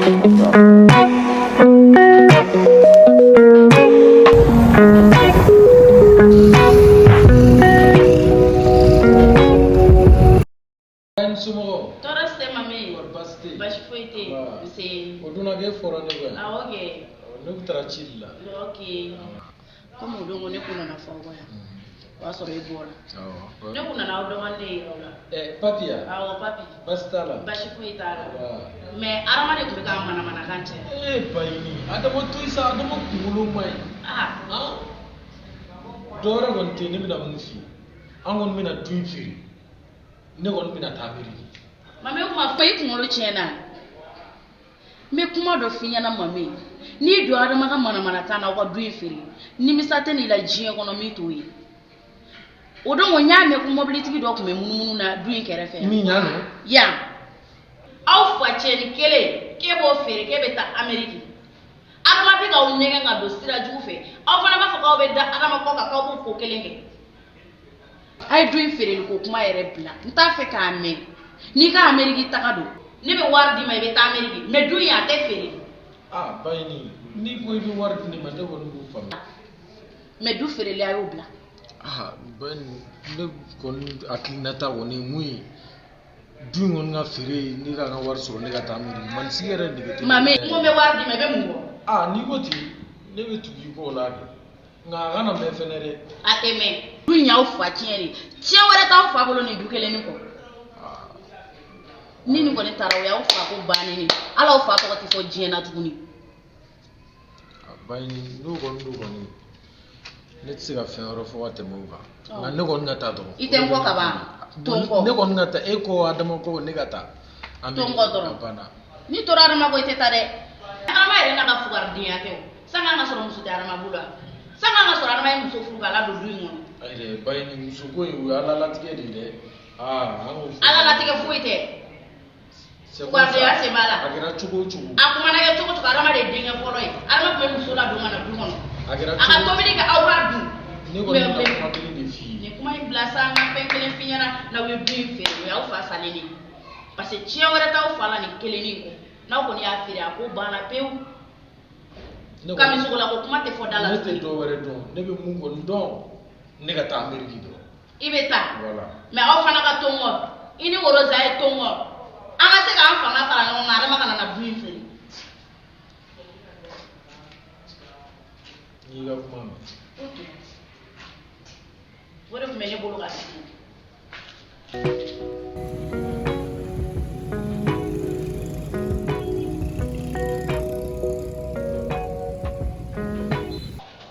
N somɔgɔw. Tɔɔrɔ si tɛ mami. Kɔri baasi tɛ yen? Baasi foyi tɛ yen. Nba. Nse. O donna k'e fɔra ne kɔ yan. Awɔ kɛ. Ne tun taara ci de la. Ok. Komi o don ko ne kun nana fɔ aw kɔ yan. O y'a sɔrɔ e bɔra. Awɔ. Ne kun nana aw dɔgɔnin de yira aw la. Ɛ papi ya? Awɔ papi. Baasi t'a la? Baasi foyi t'a la. Nba. Mais Adama de tun bɛ k'a manamanakan cɛ. Ee Bayini, Adama to yen sa, Adama kunkolo man ɲi. Aa. Han? Dɔ wɛrɛ kɔni tɛ yen, ne bɛna mun f'i ye. An kɔni bɛna du in feere. Ne kɔni bɛna taa Ameriki. Mami o kuma fɔ i kunkolo tiɲɛna. N bɛ kuma dɔ f'i ɲɛna mami. N'i don Adama ka manamanakan na aw ka du in feere, nimisa tɛ n'i la diɲɛ kɔnɔ min t'o ye. O don ko n y'a mɛn ko mɔbilitigi dɔ tun bɛ munumunu na du in kɛrɛfɛ yan. Min yan nɔ? Yan. Aw fa cɛni kelen k'e b'o feere k'e bɛ taa Ameriki. Adama bɛ k'aw nɛgɛn ka don sira jugu fɛ. Aw fana b'a fɔ k'aw bɛ da Adama kɔ kan k'aw b'o ko kelen kɛ. A ye du in feereli ko kuma yɛrɛ bila n t'a fɛ k'a mɛn n'i ka ameriki taga don ne bɛ wari d'i ma i bɛ taa ameriki mais du in a tɛ feere. Aa Bayini, n'i ko i bɛ wari di ne ma, ne kɔni b'o faamuya. Mais du feereli a y'o bila. Aa Bayini, ne kɔni hakilinata kɔni ye mun ye, du in kɔni ka feere ne ka n ka wari sɔrɔ ne ka taa Ameriki manisigi yɛrɛ nege tɛ ne la. Mami n ko n bɛ wari d'i ma i bɛ mun bɔ. Aa n'i ko ten, ne bɛ tugu i kɔ o la kɛ. Nka a kana mɛn fɛnɛ dɛ. A tɛ mɛn. Du in y'aw fa tiɲɛ de tiɲɛ wɛrɛ t'aw fa bolo nin du kelen nin kɔ. Ni nin kɔni taara o y'aw fa ko bannen ye hali aw fa tɔgɔ tɛ fɔ diɲɛ na tuguni. Bayini n'o kɔni don kɔni ne tɛ se ka fɛn wɛrɛ fɔ ka tɛmɛ o kan. Nka ne kɔni ka taa dɔrɔn. I tɛ n kɔ ka ban. To n kɔ. Ne kɔni ka taa e kɔ Adama kɔ ne ka taa. To n kɔ dɔrɔn. A banna. N'i tora Adama kɔ i tɛ taa dɛ. Adama yɛrɛ n'a ka fugaridenya kɛ o. Sani an ka sɔrɔ muso tɛ Adama bolo wa? Sani an ka sɔrɔ Adama ye muso furu k'a ladon du in kɔnɔ. Ayi dɛ Bayini muso ko in o ye Ala latigɛ de ye dɛ. Aa an k'o fɔ. Ala latigɛ foyi tɛ. C'est comme ça. Fugaridenya sen b'a la. A kɛra cogo o cogo. A kuma na kɛ cogo o cogo Adama de ye denkɛ fɔlɔ ye. Adama tun bɛ muso ladon ka na du kɔnɔ. A kɛra A ka cogo tobili kɛ aw b'a dun. Ne kɔni bɛna kuma kelen de f'i ye. Nin kuma in bila sa an ka fɛn kelen f'i ɲɛna n'aw ye du in feere o y'aw fa salen de ye. Parce que tiɲɛ wɛrɛ t'aw fa la nin kelennin kɔ. N'aw kɔni y'a feere a ko banna pewu. Kamisogo la ko kuma tɛ fɔ da la. Ne tɛ dɔ wɛrɛ dɔn ne bɛ mun kɔni dɔn ne ka taa Ameriki dɔrɔn. I bɛ taa. Voilà. Mais aw fana ka to n kɔ. I ni Woroza ye to n kɔ. An ka se k'an fanga fara ɲɔgɔn kan Adama kana na du in feere. N'i ka kuma mɛn. Ok. O de tun bɛ ne bolo ka f'i ye.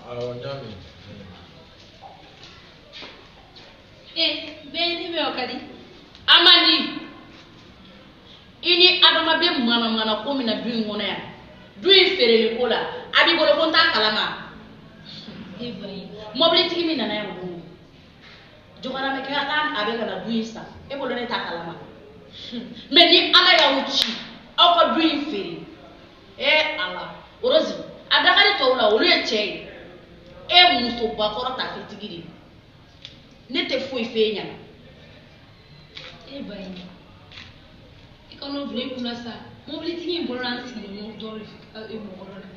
Awɔ n y'a mɛn. Ee bɛɛ ni bɛ o ka di. A man di. I ni Adama bɛ manamana ko min na du in kɔnɔ yan. Du in feereli ko la a b'i bolo ko n t'a kalama. Mɔbilitigi min nana yan o don. Jɔgɔramɛ kɛ k'a bɛ ka na du in san e bolo ne t'a kalama. Mais ni Ala y'aw ci aw ka du in feere ee Ala Orozi a da ka di tɔw la olu ye cɛ ye e musobakɔrɔ tafetigi de ye ne tɛ foyi f'e ɲɛna. E Bayini i kan'o bila i kunna sa mobilitigi in bolo n'an sigilen dɔ de mɔgɔ dɔ la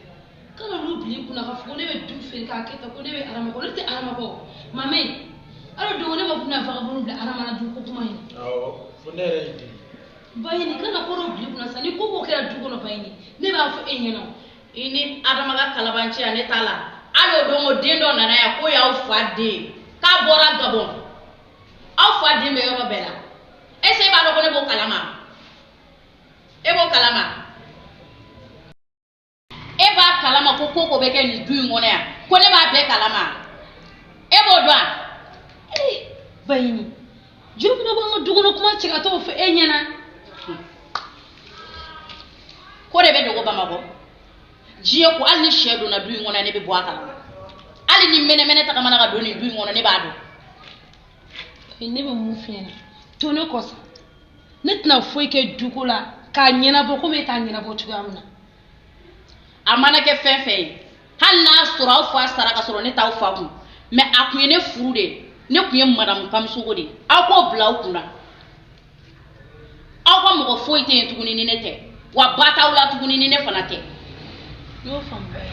kana n'o bila i kunna k'a fɔ ko ne bɛ du feere k'a kɛ tan ko ne bɛ Adama kɔ ne tɛ Adama kɔ mame hali o don ne ma kun na vagabond bila Adama na du ko kuma in na. Awɔ fo ne yɛrɛ y'i deli. Bayini kana ko dɔ bila i kunna sa ni ko ko kɛra du kɔnɔ Bayini ne b'a fɔ e ɲɛna. I ni Adama ka kalabanciya ne t'a la hali o don ko den dɔ nana yan k'o y'aw fa den k'a bɔra Gabɔn aw fa den bɛ yɔrɔ bɛɛ la est ce que e b'a dɔn ko ne b'o kalama e b'o kalama e b'a kalama ko ko ko bɛ kɛ nin du in kɔnɔ yan ko ne b'a bɛɛ kalama e b'o dɔn wa. Ee Bayini jɔn bɛna bɔ an ka du kɔnɔ kuma cɛ ka t'o fɔ e ɲɛna. Ko de bɛ dogo Bamakɔ diɲɛ ko hali ni sɛ donna du in kɔnɔ ne bɛ bɔ a kalama hali ni mɛnɛmɛnɛ tagamana ka don nin du in kɔnɔ ne b'a dɔn. Ne bɛ mun f'i ɲɛna to ne kɔ sa ne tɛna foyi kɛ duko la k'a ɲɛnabɔ komi e t'a ɲɛnabɔ cogoya min na. A mana kɛ fɛn fɛn ye hali n'a sɔrɔ aw fa sara ka sɔrɔ ne t'aw fa kun mais a kun ye ne furu de ne kun ye madamu Kamisogo de ye aw k'o bila aw kunna aw ka mɔgɔ foyi tɛ yen tuguni ni ne tɛ. Wa ba t'aw la tuguni ni ne fana tɛ. N y'o faamu ba ye.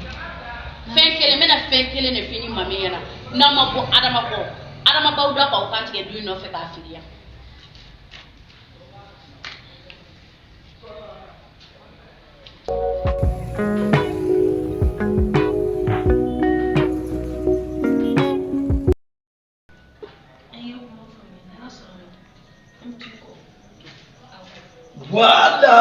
Fɛn kelen, n bɛna fɛn kelen de f'i ni mami ɲɛna. N'aw ma bɔ Adama kɔ, Adama b'aw da k'aw kan tigɛ du in nɔfɛ k'a fili yan. An ye kuma faamuya, n'Ala sɔnna an bɛ t'u kɔ. Awɔ. Voilà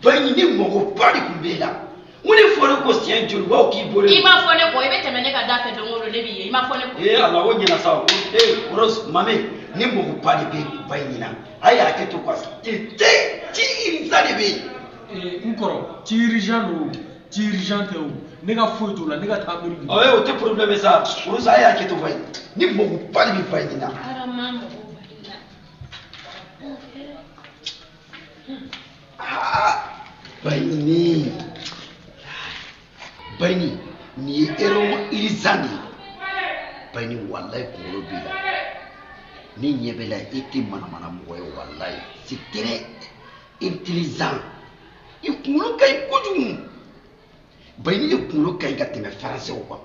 Baɲi, ne magoba de tun b'e la. N ko ne fɔra ko siɲɛ joli wa k'i bolo. I ma fɔ ne kɔ, i bɛ tɛmɛ ne ka da fɛ don o don, ne b'i ye, i ma fɔ ne kɔ. Ee Ala, o ɲɛna sa o. Ee Rose, mame, ne magoba de bɛ Baɲi na. A y'a hakɛ to quoi. Te ci urgent de bɛ yen. Ee, n kɔrɔ, ci urgent don o, ci urgent tɛ o, ne ka foyi t'o la, ne ka taa Amérique. Ɔ o tɛ problème ye sa. Rose, a y'a hakɛ to Baɲi. Ne magoba de bɛ Baɲi na. Adama mago b'i la. Ah, Baɲi. Baɲi, nin ye erreur urgent de ye. Baɲi, walayi kunkolo b'i la. Ne ɲɛ bɛ la, e tɛ manamana mɔgɔ ye walayi. C'est très intelligent. I kunkolo ka ɲi kojugu. Baɲi, e kunkolo ka ɲi ka tɛmɛ faransɛw kan.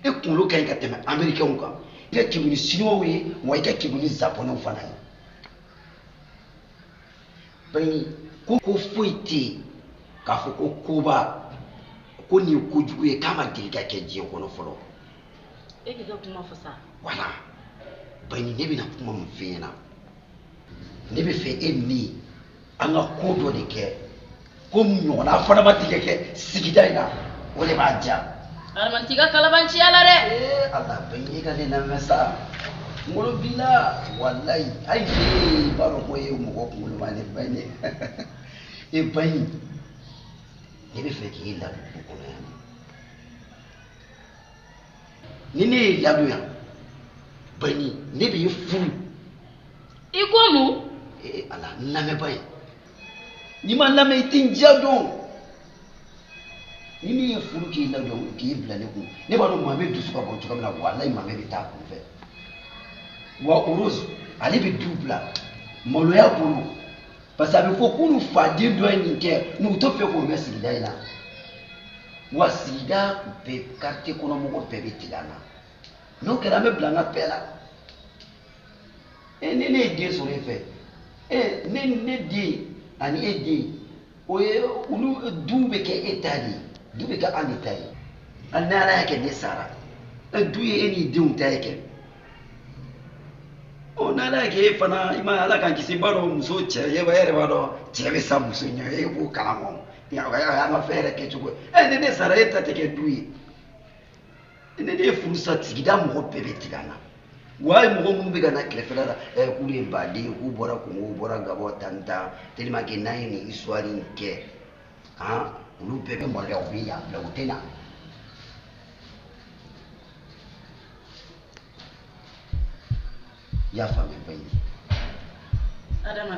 E kunkolo ka ɲi ka tɛmɛ américains kan. I ka kegun ni chinois ye, wa i ka kegun ni japonais fana ye. Baɲi, ko foyi tɛ yen k'a fɔ ko koba ko nin ye kojugu ye k'a ma deli ka kɛ diɲɛ kɔnɔ fɔlɔ. E k'i ka kuma fɔ sa. Voilà. Baɲi, ne bɛna kuma min f'e ɲɛna, ne bɛ fɛ e ni an ka ko dɔ de kɛ, ko min ɲɔgɔnna fana ma deli ka kɛ sigida in na, o de b'a diya. Adama, t'i ka kalabanciya la dɛ. Ee Ala, Baɲi, e ka ne lamɛn sa. Kunkolo b'i la walayi. Hali ne b'a dɔn ko e ye mɔgɔ kunkoloma de Baɲi. E Baɲi, ne bɛ fɛ k'i ladon du kɔnɔ yan. Ni ne y'i ladon yan, Baɲi, ne b'i furu. I ko mun? Ee Ala, n lamɛn Baɲi. N'i ma n lamɛn, i tɛ n diya dɔn. Ni ne ye furu k'i ladon k'i bila ne kun, ne b'a dɔn Mame dusu ka bon cogo min na, walayi Mame bɛ taa kun fɛ. Wa Rose, ale bɛ du bila maloya bolo, parce que a bɛ fɔ k'olu faden dɔ ye nin kɛ, n'u t'o fɛ k'o mɛn sigida in na. Wa sigida bɛɛ, quartier kɔnɔ mɔgɔ bɛɛ bɛ tigɛ an na. N'o kɛra, an bɛ bila an ka paix la. E ni ne ye den sɔrɔ e fɛ, e ne den ani e den, o ye olu du bɛ kɛ e ta de ye, du bɛ kɛ an de ta ye. Hali ni Ala y'a kɛ ne sara, e du ye e n'i denw ta ye kɛ. Ɔ n'Ala y'a kɛ e fana, i ma Ala k'an kisi, i b'a dɔn muso cɛ, e yɛrɛ b'a dɔn cɛ bɛ sa muso ɲɛ, e b'o kalama. O y'an ka fɛn yɛrɛ kɛcogo ye. Ɛ ni ne sara, e ta tɛ kɛ du ye. Ni ne ye furu sa, sigida mɔgɔ bɛɛ bɛ tigɛ an na. Wa hali mɔgɔ minnu bɛ ka na kɛrɛfɛla la, ɛ k'olu ye baden ye, k'u bɔra Kongo, u bɔra Gabɔn, tan tan, tellement que n'an ye nin histoire in kɛ, han, olu bɛɛ bɛ maloya, u bɛ yan bila, u tɛ na. I y'a faamuya Baɲi? Adama.